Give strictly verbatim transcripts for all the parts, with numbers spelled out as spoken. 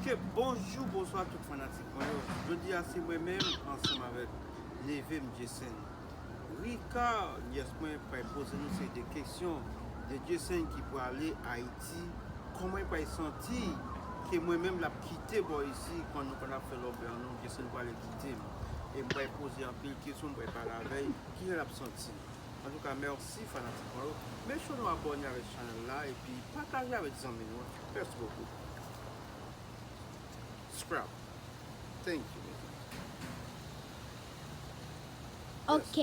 Ok, bonjou, bonswa tout fanatik mwen yo. Jodi a se mwen menm ansanm avèk neve m Jason. Rika, nyès mwen, pral poze nou seri de kesyon de Jason ki prale Ayiti. Kòman l pral santi ke mwen menm l ap kite bò isi, kan nou konn ap fè lòbèy an nou, Jason prale kite m. E m pral poze anpil kesyon, m pral pale avè l, kijan l ap santi l. Antouka, mèsi fanatik mwen yo. Make sure nou abòne avèk chanèl la epi pataje avèk zanmi nou. Mèsi bokou. Scrap. Thank you. Ok.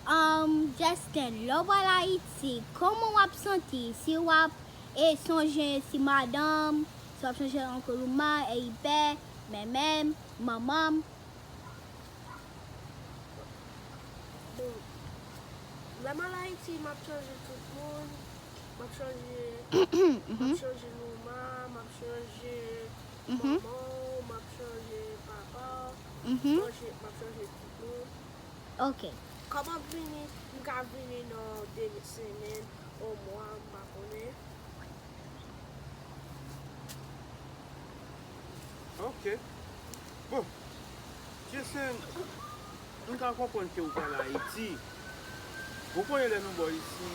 Um, Justin, lè w pral Ayiti, kòman w ap santi? Si w ap e sonje si madanm, si w ap sonje Uncle Umar, Eyipè, mèmè m, manman m. Bon, lè m al Ayiti, m ap sonje tout moun. M ap sonje, m ap sonje Luma, m ap sonje manman w, m ap sonje papa w, m ap sonje, m ap sonje tout moun. Ok. Kòman vini, m ka vini nan de semèn, yon mwa, m pa konnen. Ok. Bon. Jason, m ka konprann ke ou pral Ayiti. Ou konnen lè nou bò isi,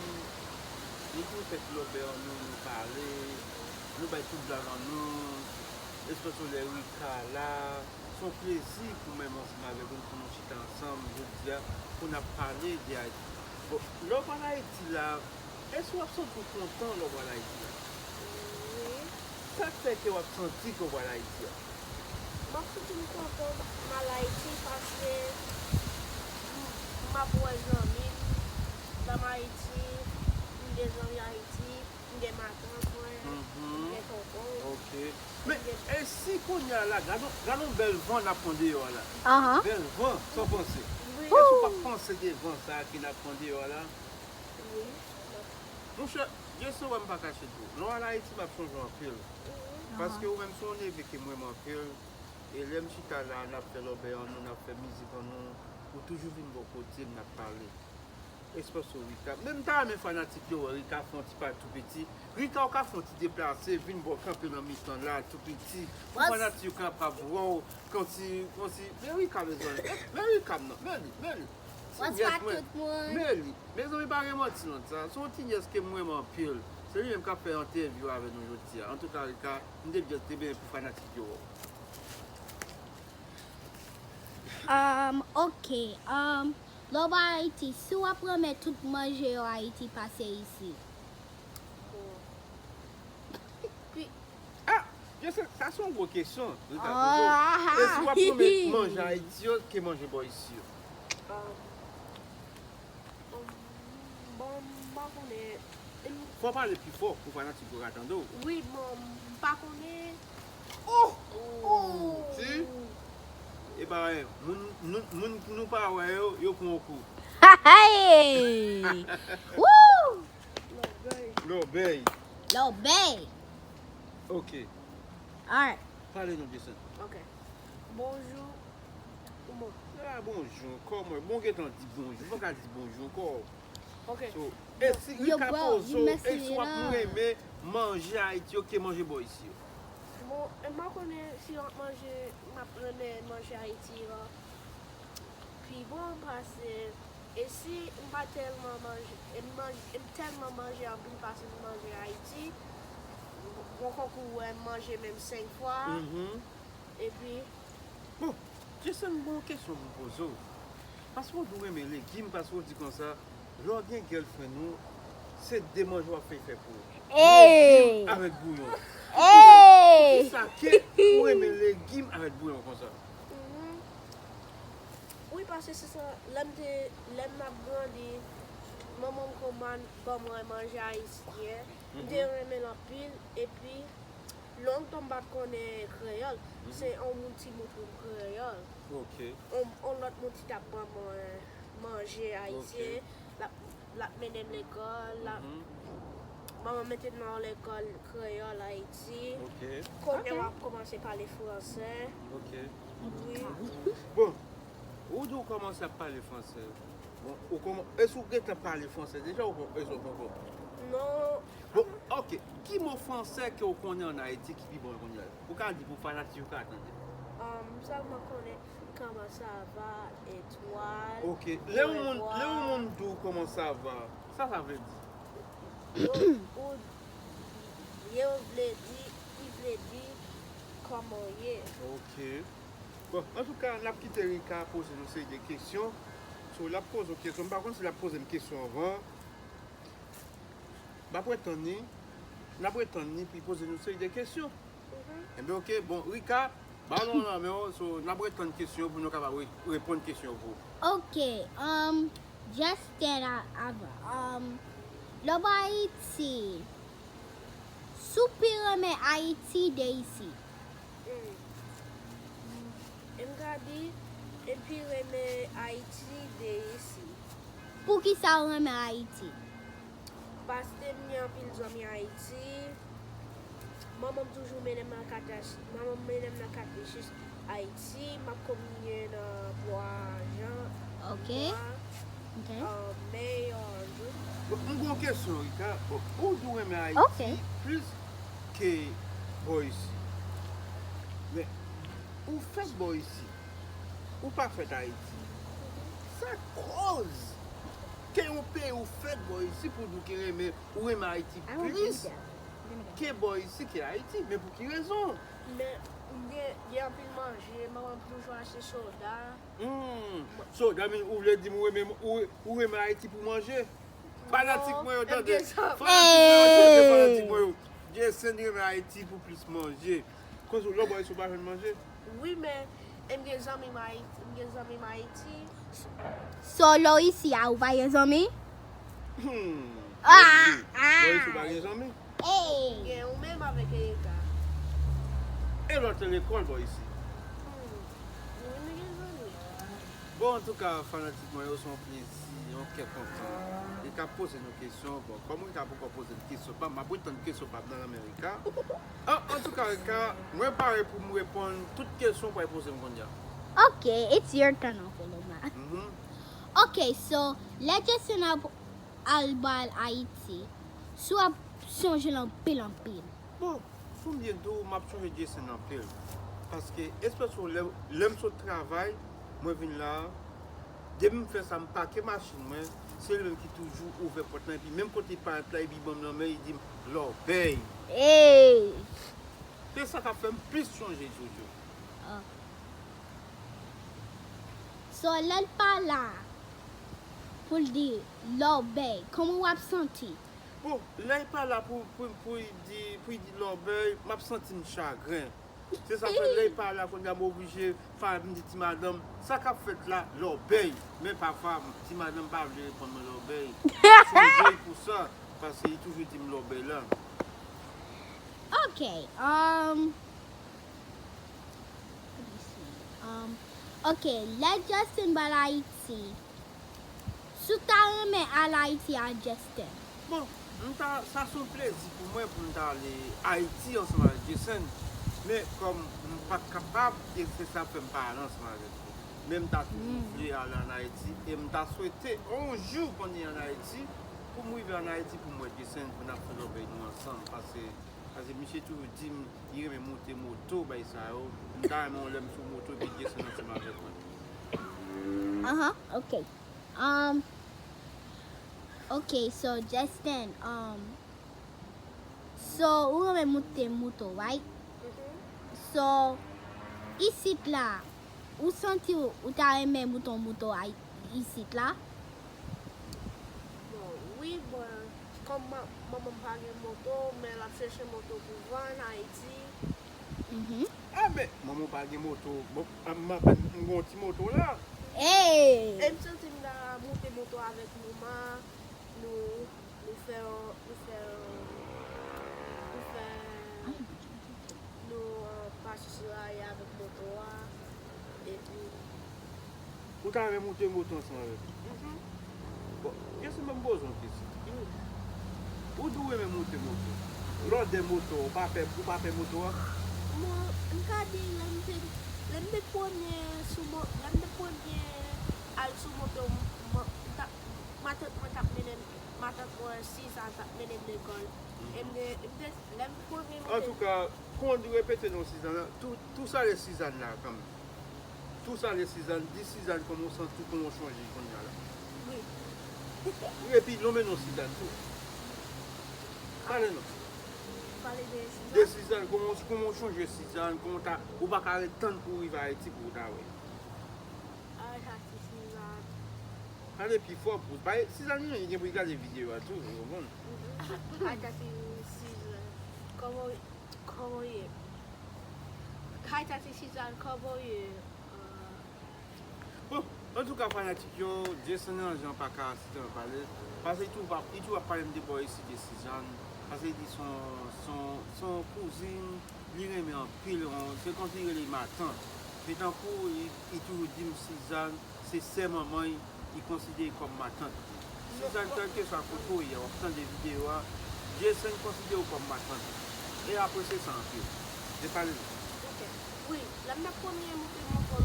nou toujou fè ti lòbèy an nou, nou pale, nou bay tout blag an nou, espesyalman lè Rika la. Se yon plezi pou mwen menm ansanm avèk ou pou nou chita ansanm jodi a, pou n ap pale de Ayiti. Bon, lè w pral Ayiti la, èske w ap santi w kontan lè w pral Ayiti a? Wi. Sa k fè ke w ap santi ke w pral Ayiti a? M ap santi m kontan m al Ayiti paske m, m ap wè zanmi m. Lè m Ayiti, m gen zanmi Ayiti, m gen matant mwen, m gen tonton. Ok. Men, e si kounye a la, gade, gade yon bèl van n ap pran deyò a la. Ahan. Bèl van, sa w panse? Wi. Èske w p ap panse de van sa a ke n ap pran deyò a la? Wi. Monchè, Jason, wè m pa kache tou. Lè w al Ayiti, m ap sonje w anpil. Paske ou menm se yon neve ke m renmen anpil. E lè m chita la, n ap fè lòbèy an nou, n ap fè mizik an nou, ou toujou vin bò kote m, n ap pale. Espresso Rika. Men m ta renmen fanatik yo wè Rika fè yon ti pale tou piti. Rika, ou ka fè yon ti deplase, vin bò kanpe nan mitan la, tou piti. Pou fanatik yo kapab wè w, kòmsi, kòmsi, men Rika, mezanmi. Men Rika m nan, men li, men li. Ti nyès mwen. Men li. Mezanmi, pa gen manti nan sa. Se yon ti nyès ke m renmen anpil. Se li menm k ap fè entèvyou avè nou jodi a. Antouka, Rika, m te byen, te byen pou fanatik yo wè w. Um, ok. Um, lè w pral Ayiti, si w ap renmen tout manje yo Ayiti pase isi? Bon. Pi, Ah! Jason, sa se yon gwo kesyon. Rika poze w. Ah! Èske w ap renmen manje Ayiti yo ke manje bò isi yo? um, um, bon, m pa konnen. M, Fò w pale pi fò pou fanatik yo ka tande w. wi, bon, m pa konnen. Oh! Si? E pa anyen. Moun, nou, moun nou pa wè yo, yo pran w kou. Hey! Woo! Lòbèy. Lòbèy. Lòbèy. Ok. Alright. Pale nou, Jason. Ok. Bonjou. Ou bon? Ah, bonjou ankò, mwen. Bon, gentan di bonjou. Fò ka di bonjou ankò. Ok. So, e si Yo, Rika bro, poze you w, messing èske it w ap up. renmen manje Ayiti yo ke manje bò isi yo? Bon, e m pa konnen si w ap manje, m ap renmen manje Ayiti yo pi bon paske, e si m pa tèlman manje, e m manje, e m tèlman manje anpil pase m manje Ayiti, bon, konkou wè m manje menm senk fwa, Mhm. epi Bon, Jason, m gen yon kesyon pou m poze w. Paske w di w renmen legim, paske w di konsa, lè w gen girlfriend ou, se de manje w ap fè, fè pou ou. Hey! Legim avèk bouyon. Hey! Poukisa ke ou renmen legim avèk bouyon konsa? Mhm. Wi, paske se sa, lè m te, lè m ap grandi, manman m konn ban, ban mwen manje ayisyen. M te renmen l anpil, epi lontan m pa t konnen kreyòl. Se yon moun ki montre m kreyòl. Ok. Yon, yon lòt moun ki t ap ban mwen manje ayisyen. L ap, l ap mennen m lekòl, l ap, manman mete m nan yon lekòl kreyòl Ayiti. Ok. Kounye a m ap kòmanse pale fransè. Ok. Wi. Bon, ou di w kòmanse ap pale fransè. Bon, ou kòman, èske w gentan pale fransè deja ou poko? Non. Bon, ok. Ki mo franse ke w konnen ann Ayiti ki pi bon kounye a? Ou ka di pou fanatik yo ka tande. Um, sèlman konnen comment ça va, etwal, Ok. Lè yon moun, lè yon moun di w comment ça va, sa sa vle di? Yo, ou, yo vle di, li vle di kòman w ye. Ok. Bon, antouka, n ap kite Rika poze nou seri de kesyon. So, l ap poze w kesyon. M pa konn si l ap poze m kesyon anvan. M ap ret tann li. N ap ret tann li pou l poze nou seri de kesyon. Enben, ok. Bon, Rika, balon nan men w. So, n ap ret tann kesyon pou nou kapab re- reponn kesyon pou ou. Ok, um, Justin a- avan. Um, lè w pa Ayiti, si w pi renmen Ayiti de isit? M ka di, m pi renmen Ayiti de isit. Poukisa w renmen Ayiti? Paske m gen anpil zanmi Ayiti. Manman m toujou mennen m nan katechis, manman m mennen m nan katechis Ayiti. M ap kominye nan mwa jan. Ok. Mwa, Ok. uh, me, uh, June. Bon, m gen yon kesyon, Rika. Bon, ou di w renmen Ok. Ayiti plis ke bò isi. Men, ou fèt bò isi. Ou pa fèt Ayiti. Sa koz ke yon peyi ou fèt bò isi pou di w ki renmen, ou renmen Ayiti I don't plis think that. ke bò isi ke Ayiti. Men pou ki rezon? Men, gen, gen anpil manje, manman m toujou achte soda. Hmm. So, that mean, ou vle di m ou renmen, ou, ou renmen Ayiti pou manje? Fanatik mwen yo, tande. M gen sa. Fanatik mwen yo, tande, Hey! Fanatik mwen yo. Jason renmen Ayiti pou plis manje. Koz ou lè w bò isi ou pa jwenn manje? Wi, men, m gen zanmi m Ayiti, m gen zanmi m Ayiti. So, lè w isi a, ou pa gen zanmi? Hmm. Ah, Bò isi ou pa ah. Gen zanmi? Hey! Gen ou menm avèk Erika. E lè w te lekòl bò isi? Hmm. Wi, nou gen zanmi. Bon, antouka, fanatik mwen yo, se yon plezi, yon kè kontan. Li ka poze nou kesyon. Bon, kòm Rika poko poze m kesyon pa m, m ap ret tann kesyon pa m nan lanmen Rika. An, antouka, Rika, mwen pare pou m reponn tout kesyon ou pral poze m kounye a. Ok, it's your turn, Uncle Omar. Mhm. Ok, so, lè Jason ap al bal Ayiti, si w ap sonje l anpil, anpil. Bon, pou m byen di w, m ap sonje Jason anpil. Paske, espesyalman lè, lè m sot travay, mwen vin la, depi m fè sa, m pake machin mwen, se li menm ki toujou ouvè pòt lan, epi menm kote li parèt la, epi ban m lanmen, li di m, "Lòbèy." Hey! Se sa k ap fè m plis sonje Jojo. Ah. So, lè l pa la, pou l di, "Lòbèy," kòman w ap santi? Bon, lè l pa la pou, pou, pou l di, pou l di lòbèy, m ap santi m chagren. Se sa fè lè l pa la, kounye a m oblije pa m di ti madanm, "Sa k ap fèt la, lòbèy?" Men pafwa, ti madanm pa vle reponn mwen lòbèy. M sonje l pou sa, paske li toujou di m lòbèy la. Ok, um, um, ok, lè Justin bal Ayiti, si w ta renmen al Ayiti a Justin? Bon, m ta, sa se yon plezi pou mwen pou m ta ale Ayiti ansanm avèk Jason, men kòm m pa t kapab, e se sa fè m pa ale ansanm avèk li. Men m ta toujou vle ale ann Ayiti, e m ta swete yon jou pou n ye ann Ayiti, pou m rive ann Ayiti pou m wè Jason, pou n ap fè lòbèy nou ansanm, paske, paske misye toujou di m li renmen moute moto, bay sa yo. M ta renmen yon lè m sou moto, epi Jason ansanm avèk mwen. Aha, ok. Um, ok, so Justin, um, so ou renmen moute moto, right? So, isit la, ou santi w, ou ta renmen moute yon moto a isit la? Bon, wi, bon, kòm ma- manman m pa gen moto, men l ap chèche moto pou vann Ayiti. Mhm. Ah, men, manman w pa gen moto. Bon, m, m, m gen yon ti moto la. Hey! E m santi m ta moute moto avèk manman, nou, nou fè, nou fè, nou fè, nou, uh, pase sou lari avèk moto a, epi Ou ta renmen moute moto ansanm avèk li? Mhm. Bon, kesyon mwen poze yon kesyon. Ou di w renmen moute moto. Lòdè moto, ou pa pè, ou pa pè moto a? Mwen, m ka di lè m te, lè m te premye sou mo-, lè m te premye al sou moto, m, m, m t ap, matant mwen t ap mennen m matant mwen Sizàn t ap mennen m lekòl. E m te, m te, lè m premye monte. Antouka, konn repete non Sizàn, tou, tou sa le Sizàn la kanmenm. Tou sa le Sizàn, di Sizàn kòman w santi, kòman w chonje kounye a la. Wi. Wi, epi nonmen non Sizàn tou. Pale non. Pale de Sizàn. De Sizàn, kòman, kòman w chonje Sizàn, kòman w ta, ou pa ka ret tann pou w rive Ayiti pou w ta wè. Ay, sa ti Sizàn. Pale pi fò pou bay Sizàn li gen pou li gade videyo a tou, ou konprann? Ay, sa ti Sizàn. Kòman, kòman w ye? Ay, sa ti Sizàn, kòman w ye? Bon, antouka fanatik yo, Jason Ranjan pa ka site an pale. Paske li toujou ap, li toujou ap pale m de bò isi de Sizàn. Paske li di son, son, son kouzin, li renmen anpil, se kòmsi li rele matant. Men tankou li, li toujou di m Sizàn, se sè manman li, li konsidere kòm matant li. Sizàn, kèlkeswa kote w ye, w ap tande videyo a, Jason konsidere w kòm matant li. E apresye sa anpil. Depale nou. Ok. Wi, lè m t ap premye monte moto,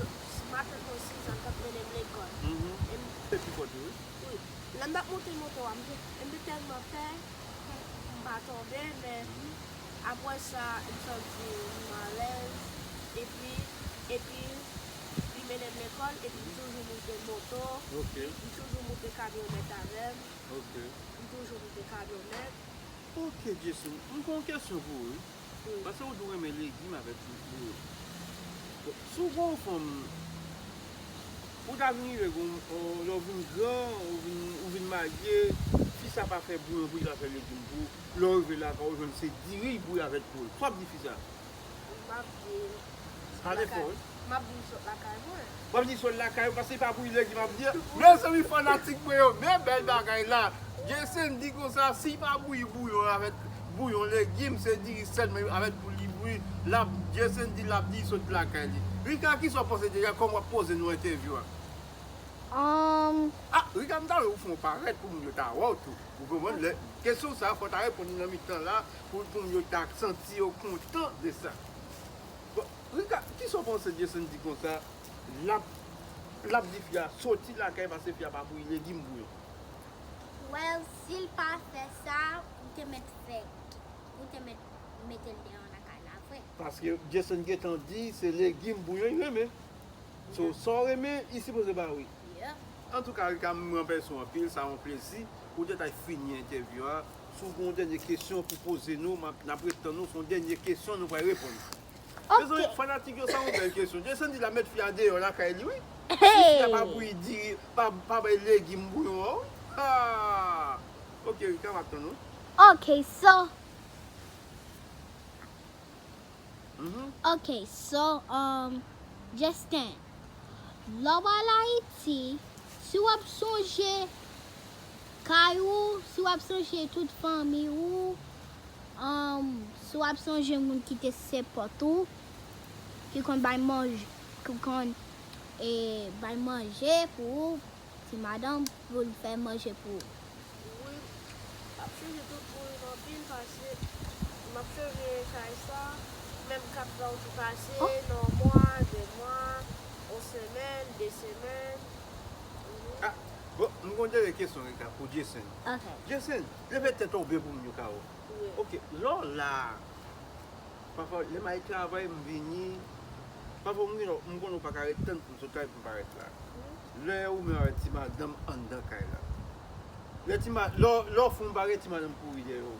matant mwen Sizàn t ap mennen m lekòl. E m- Se pi fò tou, wi. Wi. Lè m t ap monte moto a, m te, m te tèlman pè, m pa tonbe, men apre sa, m santi m alèz. Epi, epi, li mennen m lekòl, epi m toujou moute moto. Ok. M toujou moute kamyonèt avè m. Ok. M toujou moute kamyonèt. Ok, Jason, m gen yon kesyon pou ou, wi. Wi. Paske ou di w renmen legim avèk bouyon. Bon, si w gen yon fanm, ou ta vin rive gen yon, lè w vin gran, ou vin, ou vin marye, fi sa pa fè bouyon pou li, pa fè legim pou ou, lè w rive lakay ou, jwenn se diri l bouyi avèk pòl. Sa w ap di fi sa? M ap di l. Pale fò, wi. M ap di l sot lakay mwen. W ap di sot lakay ou, paske li pa bouyi legim, ap di. Mezanmi, fanatik mwen yo, men bèl bagay la. Jason di konsa, si li pa bouyi bouyon avèk bouyon legim, se diri sèlman avèk pou li bouyi. L ap, Jason di l ap di sot lakay li. Rika, kisa w panse deja, kòman w ap poze nou entèvyou a? Um, Ah, Rika, m ta vle ou fè yon parèt pou moun yo ta wè w tou. Ou konprann? Lè, kesyon sa, fò w ta reponn li nan mitan la, pou, pou moun yo ta santi yo kontan de sa. Bon, Rika, kisa w panse Jason di konsa? L ap, l ap di fi a soti lakay paske fi a pa bouyi legim bouyon. Well, si l pa fè sa, ou te mèt fè, ou te mèt mete l deyò lakay la vre. Paske Jason gentan di se legim bouyon li renmen. So, sa w renmen, li sipoze ba ou. Yeah. Antouka, Rika, m renmèsye w anpil, sa yon plezi. Ou te ta fini entèvyou a. Si w gen yon dènye kesyon pou poze nou, m ap, n ap ret tann ou. Se yon dènye kesyon nou pral reponn. Ok. Mezanmi, fanatik yo, sa yon bèl kesyon. Jason di l ap met fi a deyò lakay li, wi. Si fi a pa bouyi diri, pa, pa bay legim bouyon an, wi. Ah! Ok, Rika, m ap tann ou. Ok, so, Mhm. ok, so, um, Justin, lè w al Ayiti, si w ap sonje kay ou, si w ap sonje tout fanmi ou, um, si w ap sonje moun ki te sipòte ou, ki konn bay manje, ki konn, e, bay manje pou ou, ti madanm, pou l fè manje pou ou. Wi, m ap chonje tout moun anpil paske m ap chonje kay sa, menm kat la ou ki pase, nan yon mwa, de mwa, yon semèn, de semèn. Mhm. Ah, bon, m gen yon dènye kesyon, Rika, pou Jason. Ok. Jason, leve tèt ou byen pou moun yo ka wè w. Wi. Ok, lè w la a, pafwa, lè m al travay, m vini, pafwa, m gen, m konnen w pa ka ret tann pou m sot kay pou m parèt la. Lè ou menm avèk ti madanm anndan kay la. Lè ti ma-, lè, lè w fè yon bagay, ti madanm kouri dèyè w.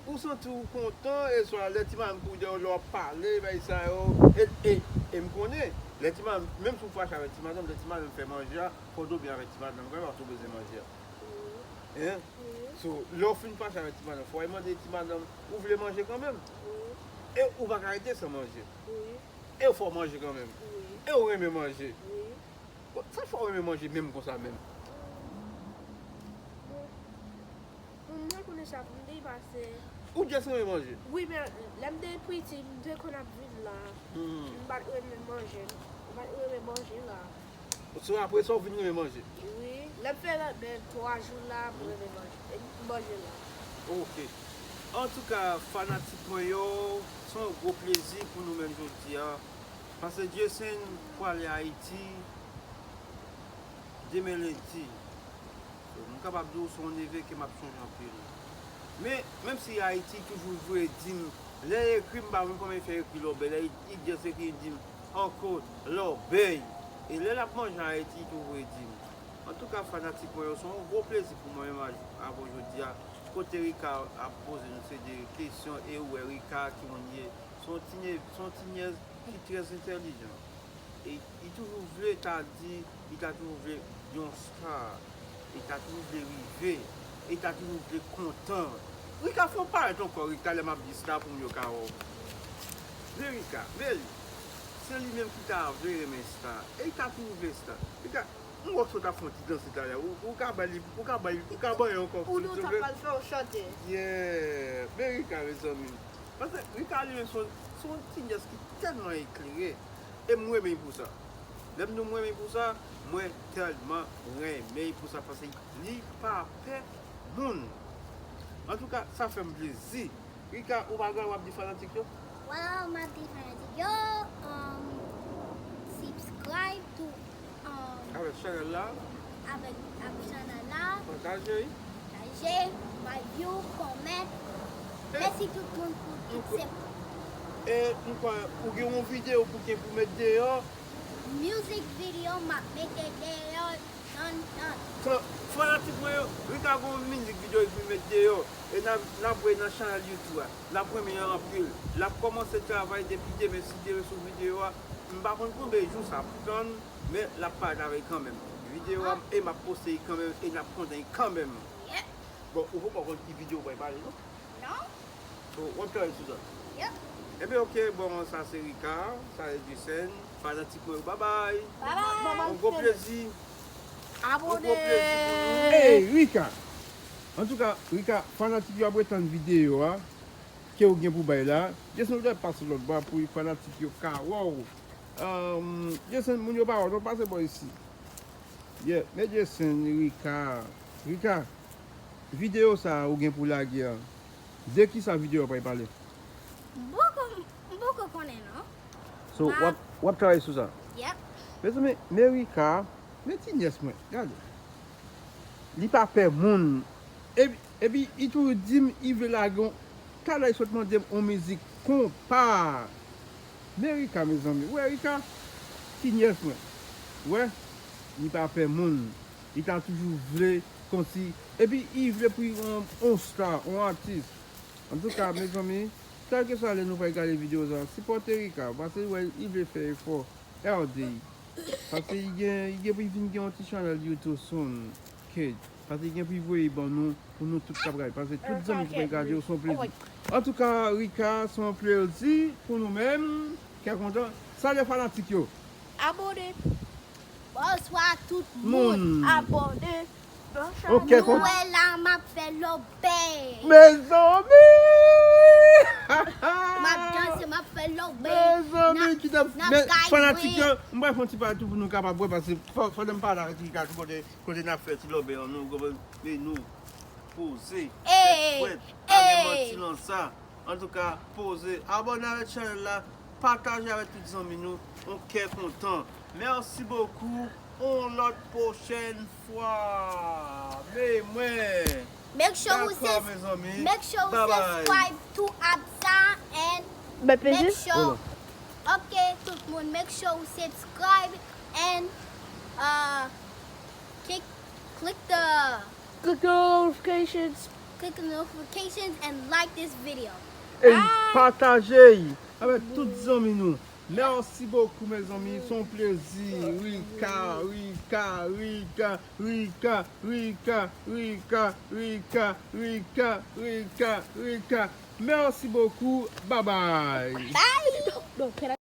Ou santi w kontan, e swa lè ti madanm kouri dèyè w, lè w ap pale, bagay sa yo. E, e, e m konnen, lè ti madanm, menm si w fache avèk ti madanm, lè ti madanm fè manje a, fò w domi avèk ti madanm, kòm w bezwen manje a. Hein? So, lè w fin fache avèk ti madanm, fò w al mande ti madanm, ou vle manje kanmenm? E ou pa ka rete san manje. E fò w manje kanmenm. E ou renmen manje. Bon, sa fè w renmen manje menm konsa menm? Bon, mwen konnen sa pou m di paske Ou just renmen manje? Wi, men lè m te piti, m te konn ap viv la. M pa t renmen manje. M pa t renmen manje la. So, apre sa, w vin renmen manje? Wi, lè m fè lòt, men twa jou la, m renmen manje. E m manje la. Ok. Antouka, fanatik mwen yo, se yon gwo plezi pou nou menm jodi a. Paske Jason prale Ayiti demen lendi. M kapab di w se yon neve ke m ap sonje anpil. Men, menm si Ayiti toujou vle di m, lè l ekri m, m pa konn kòman l fè ekri lòbèy, lè li, li just ekri, li di m, Uncle, lòbèy. E lè l ap manje Ayiti, li toujou vle di m. Antouka, fanatik mwen yo, se yon gwo plezi pou mwen menm a, avè w jodi a, kote Rika ap poze nou se de kesyon, e ou wè Rika ki moun li ye. Se yon ti ne-, se yon ti nyès ki trè entèlijan. E li toujou vle ta di, li ta toujou vle yon star. Li ta toujou vle rive. Li ta toujou vle kontan. Rika, fè w parèt ankò, Rika, lè m ap di star pou moun yo ka wè w. Men Rika, men li. Se li menm ki ta vle renmen star. E li ta toujou vle star. Rika, m wè w sot ap fè yon ti danse talè. Ou, ou ka bay li, ou ka bay li, ou ka bay li ankò. Ou di w ta pral fè w chante. Yeah. Men Rika, mezanmi. Paske Rika li menm se yon, se yon ti nyès ki tèlman eklere. E m renmen l pou sa. Lè m di w m renmen l pou sa, mwen tèlman renmen l pou sa, paske li pa pè moun. Antouka, sa fè m plezi. Rika, ou pa gen w ap di fanatik yo? Well, m ap di fanatik yo, um, subscribe to, um, avèk chanèl la. Avèk, avèk chanèl la. Pataje. Pataje, bay view, comment. Eh. Mèsi tout moun pou tout sipò. E m kwè ou gen yon videyo pou ke pou met deyò. Music video m ap mete deyò. Tan, tan. Tan, fanatik mwen yo, Rika gon mizik videyo epi met deyò. E n ap, n ap voye nan chanèl YouTube a. N ap renmen l anpil. L ap kòmanse travay depi demen, si Dye vle, sou videyo a. M pa konn konbyen jou sa ap pran, men l ap parèt avè l kanmenm. Videyo a, e m ap poste l kanmenm, e n ap kontan l kanmenm. Yep. Bon, ou poko konn ki videyo w pral pale, non? Non. So, w ap travay sou sa? Yep. Ebyen, oke, bon, sa se Rika, sa se Jason, fanatik mwen yo, babay. Babay. Yon gwo plezi. Abone. Yon gwo plezi pou nou. Ey, Rika! Antouka, Rika, fanatik yo ap ret tann videyo a, ke ou gen pou bay la. Jason, ou dwe pase lòt bò pou fanatik yo ka wè w. Ahn, Jason, moun yo pa wè w, non, pase bò isi. Yeah, men Jason, Rika. Rika, videyo sa a ou gen pou lage a, de ki sa videyo a pral pale? M poko, m poko konnen non. So, w ap, w ap travay sou sa? Yep. Mezanmi, men Rika, men ti nyès mwen, gade. Li pa pè moun. Epi, epi, li toujou di m li vle lage yon, talè li sot mande m yon mizik konpa. Men Rika, mezanmi, ou wè Rika? Ti nyès mwen. Ou wè? Li pa pè moun. Li ta toujou vle, kòmsi, epi li vle pou yon, yon star, yon atis. Antouka, mezanmi, kèlkeswa lè nou pral gade videyo sa, sipòte Rika, paske li wè li vle fè efò. L D. Paske li gen, li gen pou li vin gen yon ti chanèl YouTube soon. Kate. Paske li gen pou li voye ban nou, pou nou tout k ap gade. Paske tout zanmi ki pral gade yo, se yon plezi. Antouka, Rika, se yon plezi pou nou menm. Kè kontan. Salye fanatik yo. Abone. Bonswa tout moun. Moun. Abone. Ok, nou wè la, m ap fè lòbèy. Mezanmi! M ap danse, m ap fè lòbèy. Mezanmi, ki t ap, men fanatik yo, m pral fè yon ti pale tou pou nou kapab wè, paske fò, fò m pale avèk Rika tou kote, kote n ap fè ti lòbèy an, nou konprann, men nou poze, tèt frèt, pa gen manti nan sa. Antouka, poze, abòne avèk chanèl la, pataje avèk tout zanmi nou, yon kè kontan. Mèsi bokou, yon lòt pwochèn fwa. Men mwen. Make sure ou sus-, make sure ou subscribe to Absa and make sure, ok, tout moun, make sure ou subscribe and, uh, click, click the Click the notifications. Click the notifications and like this video. E pataje avèk tout zanmi nou. Mèsi bokou, mezanmi. Se yon plezi. Rika, Rika, Rika. Mèsi bokou. Babay. Bye.